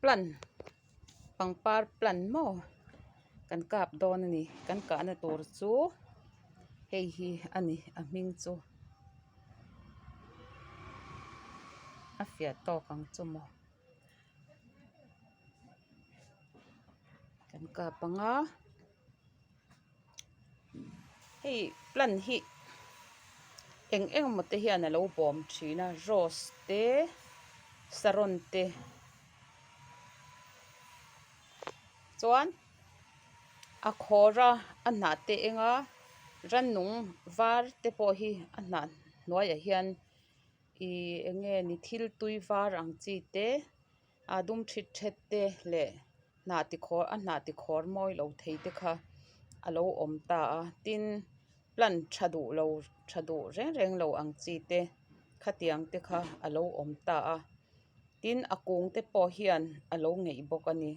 Plant pangpar plant maw kan kap dawn a ni kan kahna tur chu hei hi a ni a hming chu a fiah tawk ang chu maw kan kap ang a hei plant hi eng eng emaw te hian a lo bawm thin a rose te saron te chuan a khawr a a hnah te eng a rannung var te pawh hi a hnah hnuaiah hian ihh eng nge ni thil tui var ang chi te a dum thit thet te leh hnah ti khawr a hnah ti khawr mawi lo thei te kha a lo awm ta a tin plant tha duh lo tha duh reng reng lo ang chi te khatiang te kha a lo awm ta a tin a kung te pawh hian a lo ngeih bawk a ni.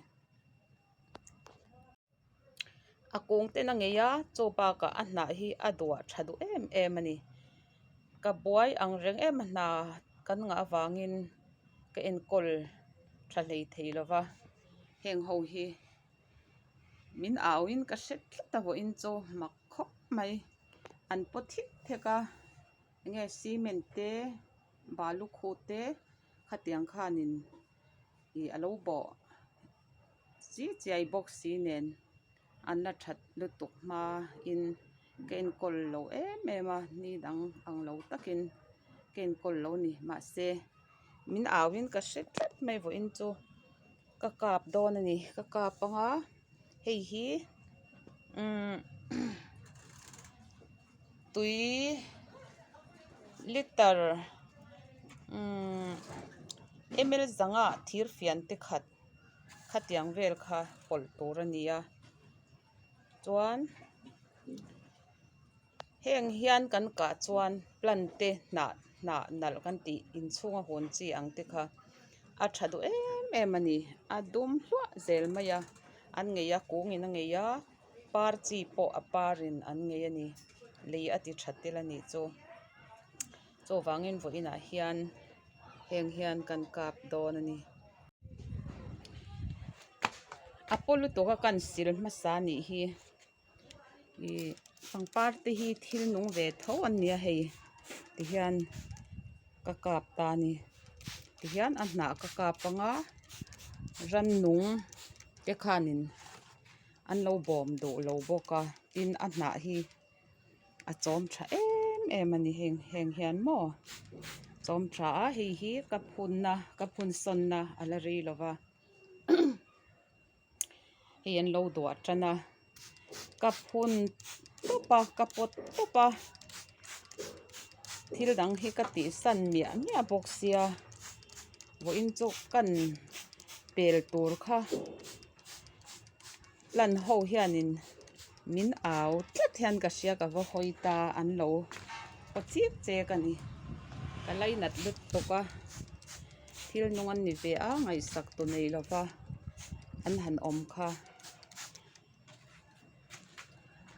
A kung ten a ngei a chaw bakah a hnah hi a duah tha duh em em a ni ka buai ang reng em a hna kan ngah avangin ka enkawl tha hlei thei lo va heng ho hi min au in ka hre tlat a vawiin chu mak khawp mai an paw thik thek a enge cement te balu khu te khatiang khanin ih a lo bawh chi chiai bawk si nen an la that lutuk hma in ka enkawl lo em em a ni dang ang lo takin ka enkawl lo ni mahse min au in ka hre tlat mai vawiin chu ka kap dawn a ni ka kap anga hei hi umm tui liter umm ml zanga thir fian te khat khatiang vel kha pawlh tur a ni a chuan heng hian kan kah chuan plant te hnah hnah nalh kan tih inchhunga hawn chi ang te kha a tha duh em em a ni a dum hluah zel mai a an ngei a kungin a ngei a par chi pawh a parin an ngei a ni lei a ti tha tel a nih chu chuvangin vawiinah hian heng hian kan kap dawn a ni. A paw lutuk a kan sil hmasa a nih hi ih pangpar te hi thil nung ve tho an nia hei tihian ka kap ta a ni tihian a hnah ka kap anga rannung te khanin an lo bawm duh lo bawk a tin a hnah hi a chawm tha em em a ni heng heng hian maw chawm tha a hei hi ka phunna ka phun sawnna a la rei lo va hei an lo duah tan a ka phun tawp a ka pawt tawp a thil dang hi ka tih san miah miah bawk sia vawiin chu kan pel tur kha. Plant ho hianin min au tlat hian ka hria ka va hawi ta an lo haw chik chek a ni ka lainat lutuk a thil nung an ni ve a ngaihsak tu nei lova an han awm kha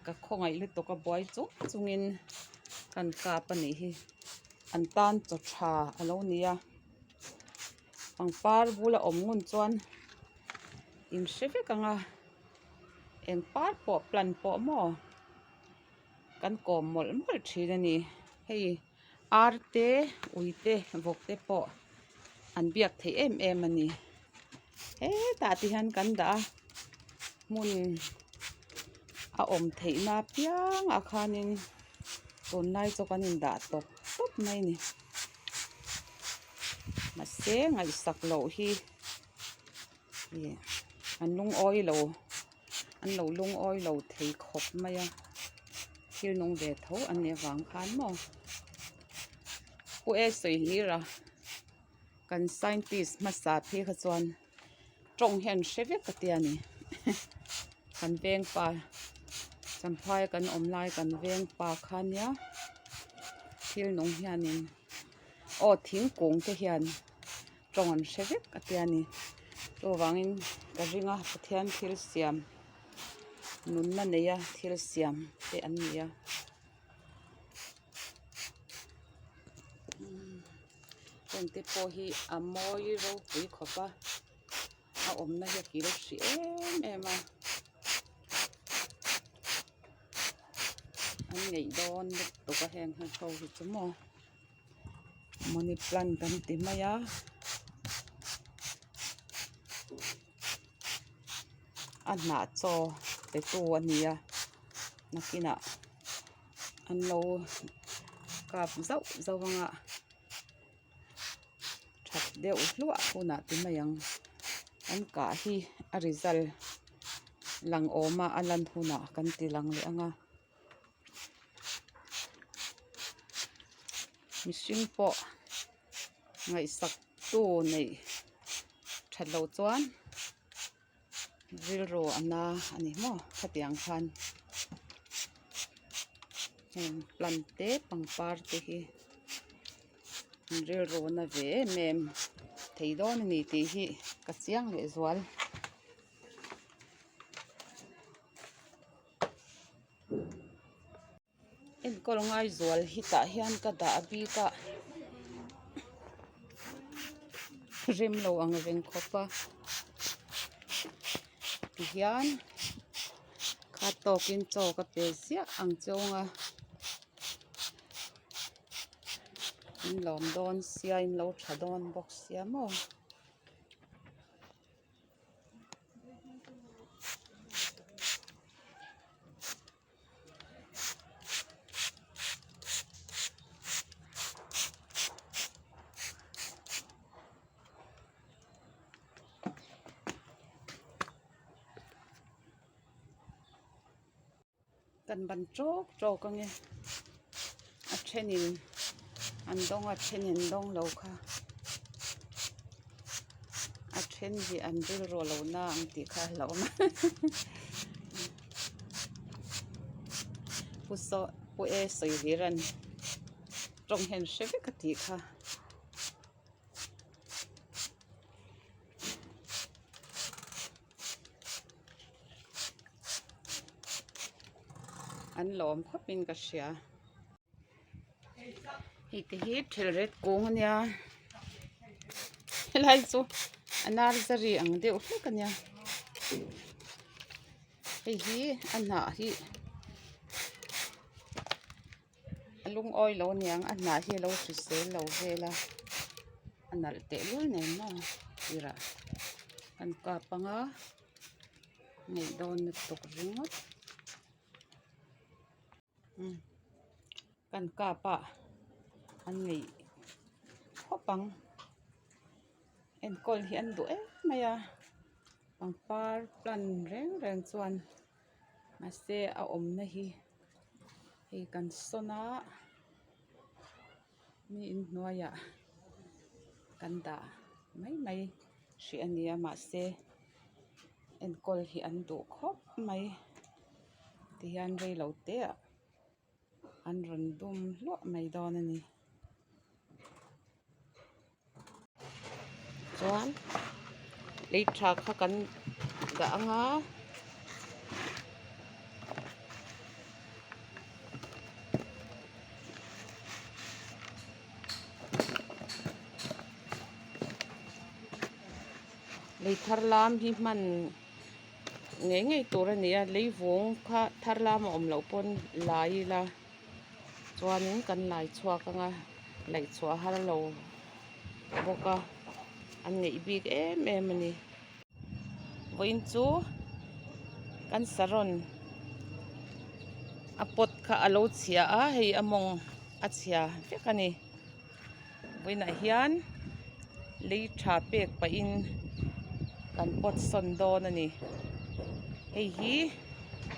ka khawngaih lutuk a buai chung chungin kan kap a nih hi an tan chaw tha a lo ni a pangpar bula awm ngun chuan. In hre vek ang a eng par pawh plant pawh maw kan kawm mawlh mawlh thin a ni hei ar te ui te vawk te pawh an biak theih em em a ni hetah te hian kan dah a hmun a awm theih na apiangah khanin tunlai chu kan indah tawp tawp mai a ni mahse ngaihsak loh hi. Ih an lungawi lo an lo lungawi lo thei khawp mai a thil nung ve tho an nih avang khan maw pu e sawi hlir a kan scientist hmasa phei kha chuan tawng hian hre vek ka tia ni kan veng pa champhai kan awm lai kan veng pa kha nia thil nung hianin aw thingkung te hian. Tawng an hre vek a tia ni. Chuvangin ka ring a Pathian thil siam nunna neia thil siam te an ni a. Heng te pawh hi a mawi ropui khawp a. awmna hi a kil hrih em em a an ngeih dawn lutuk a heng ho hi chu maw money plant kan ti mai a. A hnah chaw pe tu a ni a nakinah an lo kap zauh zauh ang a that deuh hluah hunah ti mai ang an kah hi a result lang awm a a lan hunah kan ti lang leh ang a mihring pawh ngaihsak tu neih that loh chuan rilru a na a ni maw khatiang khan heng plant te pangpar te hi an rilru na ve em em thei dawn a ni tih hi ka chiang leh zual. Enkawl ngai zual hi tah hian ka dah bik a rem lo ang reng khawp a tihian khat tawkin chaw ka pe ziah ang chawng a in lawm dawn sia in lo tha dawn bawk sia maw. Kan ban tawk tawk ange a thenin an dawng a a thenin an dawng lo kha a then hi an rilru lo na ang tih kha a hlauhawm a. Pu saw pu e sawi hlir a ni tawng hian hre vek a tih kha. An lawm khawp in ka hria hei te hi thelret kung a nia helai chu a nursery ang deuh hlek a nia hei hi a hnah hi a lungawi lo aniang a hnah hi a lo hrisel lo vel a a nalh tehlul nen maw tirah kan kap anga neih dawn lutuk ringawt umm kan kap a an neih khawp ang enkawl hi an duh em mai a pangpar plant reng reng chuan mahse a awmna hi hei kan sawn a mi inhnuaiah kan dah mai mai hrih a ni a mahse enkawl hi an duh khawp mai tihian reilo te ah an rawn dum hluah mai dawn a ni. Chuan lei tha kha kan dah ang a. Lei thar lam hi hman ngei ngei tur a ni a lei vung kha thar lam a awm loh pawn lai ila chuanin kan lai chhuak ang a laih chhuah har lo bawk a an ngeih bik em em a ni vawiin chu kan saron a pot kha a lo chhia a hei a mawng a chhia vek a ni vawiinah hian lei tha pek pahin kan pot sawn dawn a ni hei hi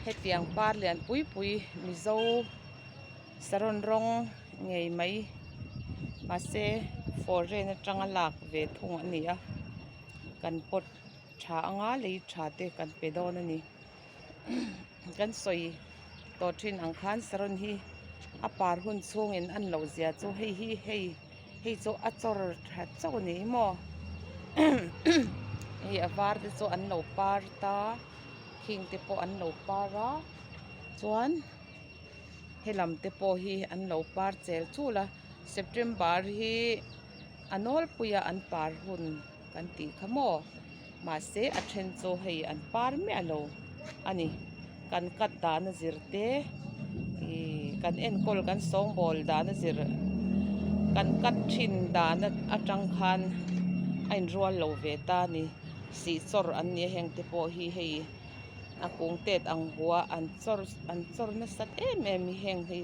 hetiang par lian pui pui mizo saron rawng ngei mai mahse foreign atanga lak ve thung a ni a kan pot tha anga lei tha te kan pe dawn a ni kan sawi tawh thin ang khan saron hi a par hun chhungin an loh zia chu hei hi hei hei chu a chawr tha chauh a ni hi maw hei a var te chu an lo par ta khing te pawh an lo par a chuan helam te pawh hi an lo par chel chul a September hi a nawlpuia an par hun kan tih kha maw. Mahse a then chu hei an par miah lo a ni. Kan cut dan a zir te ih kan enkawl kan sawngbawl dan a zir kan cut thin dan atang khan a inrual lo ve ta a ni. Sih chawr an ni a heng te pawh hi hei a kung tet ang hua an chawr an chawr nasat em em hi heng hi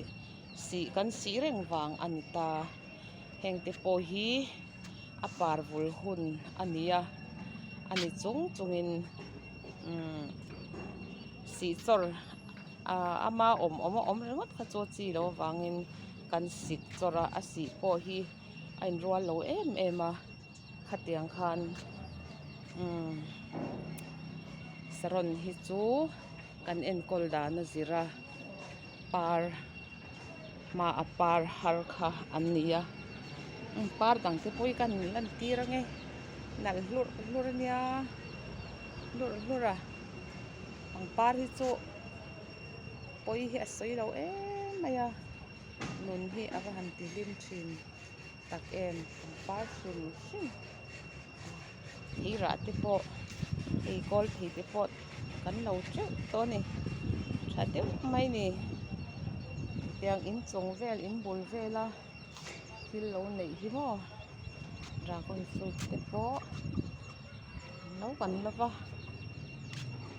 sih kan sih reng vang a ni ta. Heng te pawh hi a par vul hun a ni a a ni chung chungin umm sih chawr ah ama awm awm a awm ringawt kha chu a chi loh avangin kan sik chawr a a sih pawh hi a inrual lo em em a khatiang khan umm saron hi chu kan enkawl dan a zir a par. Hmaah par har kha an ni a par dang te pawh hi ka han lan tir ange nalh hlurh hlurh ania hlurh hlurh a pangpar hi chu pawi hi a sawi lo em mai a nun hi a va han ti hlim thin tak em pangpar hrim hrim thei rah te pawh hei kawl thei te pawh kan lo teuh tawh a ni tha deuh mai a ni tiang inchung vel in bul vela thil lo neih hi maw dragon fruit te pawh lo kan la va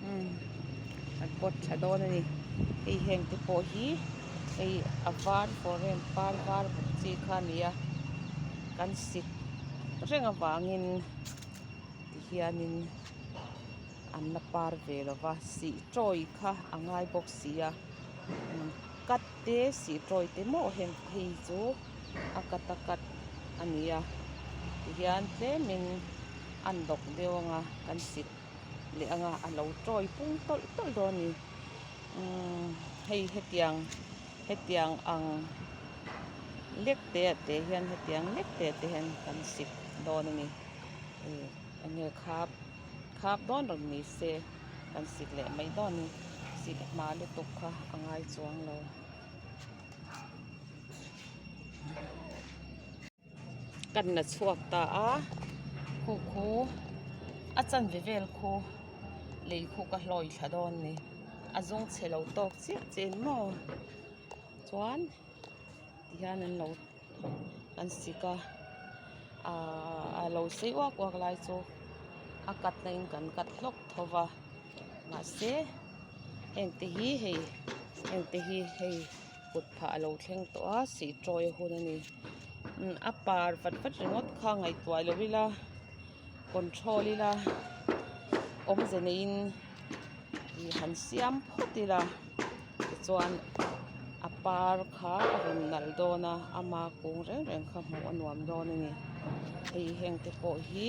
umm an pawt tha dawn a ni hei heng te pawh hi hei a var foreign par var bawk chi kha a ni a kan sik reng avangin tihianin an la par ve lo va sih tawi kha a ngai bawk si a cut te sih tawi te maw heng phei chu a cut a cut a ni a tihian tlemin an dawk deuh ang a kan sik leh ang a a lo tawi pung tawlh tawlh dawn a ni umm hei hetiang hetiang ang lek te ah te hian hetiang lek te ah te hian kan sik dawn a ni ih eng nge khap khap dawn rawn ni se kan sik leh mai dawn a ni sik hma lutuk kha a ngai chuang lo. Kan la chhuak ta a khu khu a chanve vel khu lei khu ka hlawi thla dawn a ni a zawng chhe lo tawk chiah chiah in maw chuan tihian an lo an sik a ahh a lo sei uak uak lai chu a cut na in kan cut hlawk tho va mahse heng te hi hei heng te hi hei kut phah a lo thleng tawh a sih tawi a hun a ni a par vat vat ringawt kha ngaihtuah lo ila control ila awmze neiin ih han siam phawt ila tichuan a par kha a rawn nalh dawn a ama kung reng reng kha hmuh a nuam dawn a ni hei heng te pawh hi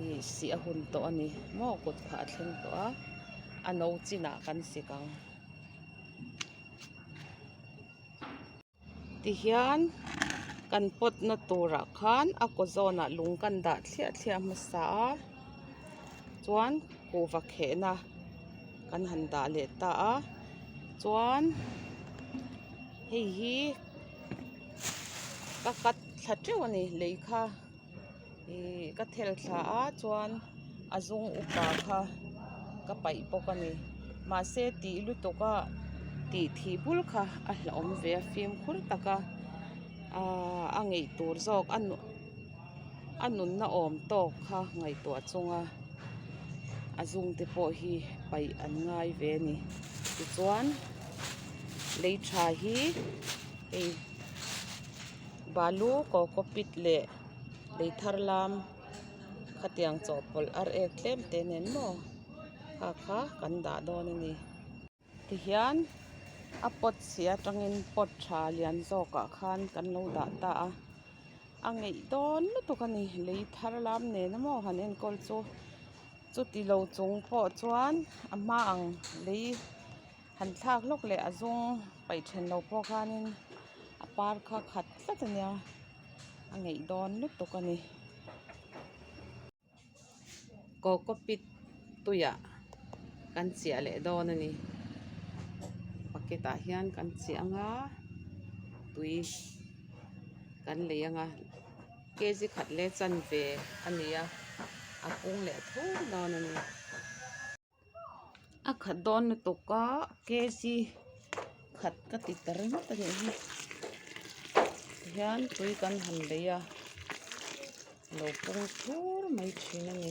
ih sih a hun tawh a ni maw kut phah a thleng tawh a a no chinah kan sik ang. Tihian kan pot na turah khan a kaw zawnah lung kan dah thliah thliah hmasa a chuan kuhva khehna kan han dah leh ta a chuan hei hi ka cut thla teuh a ni lei kha Ihh ka thel thla a chuan a zung upa kha ka paih bawk a ni mahse tih lutuk a tih thih bul kha a hlauhawm ve a fimkhur tak a ahh a ngeih tur zawk a a nunna awm tawk kha ngaihtuah chunga a zung te pawh hi paih an ngai ve a ni tichuan lei tha hi hei. Balu cocopeat leh lei thar lam khatiang chawhpawlh ar ek tlem te nen maw kha kha kan dah dawn a ni. Tihian a pot chhia atangin pot tha lian zawkah khan kan lo dah ta a a ngeih dawn lutuk a ni lei thar lam nena maw han enkawl chu chuti lo chung pawh chuan a hma ang lei. Han thlak hlawk leh a zawng paih then lo pawh khanin a par kha khat tlat a nia a ngeih dawn lutuk a ni. Cocopeat tuiah kan chiah leh dawn a ni bucket ah hian kan chiah ang a tui kan lei ang a kg khat leh chanve a ni a. A pung leh thur dawn a ni. A khat dawn lutuk a kg khat ka ti ta ringawt a nih hi tihian tui kan han bei a a lo pung thur mai thin a ni.